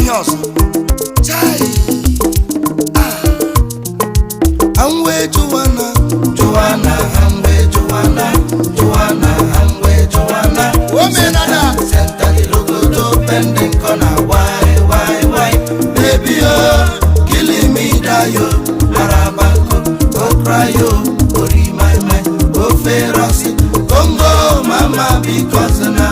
ihe ọzọ. Chai! Ah! Anwe Joanna, Joanna, Angwe Joanna, Joanna, Angwe Joanna. Omenala. Center the logo to bending corner. Why? Baby, oh, killing me, die, oh. Arabanko, oh, cry, oh, ori, my, oh, feroci. Congo, mama, because na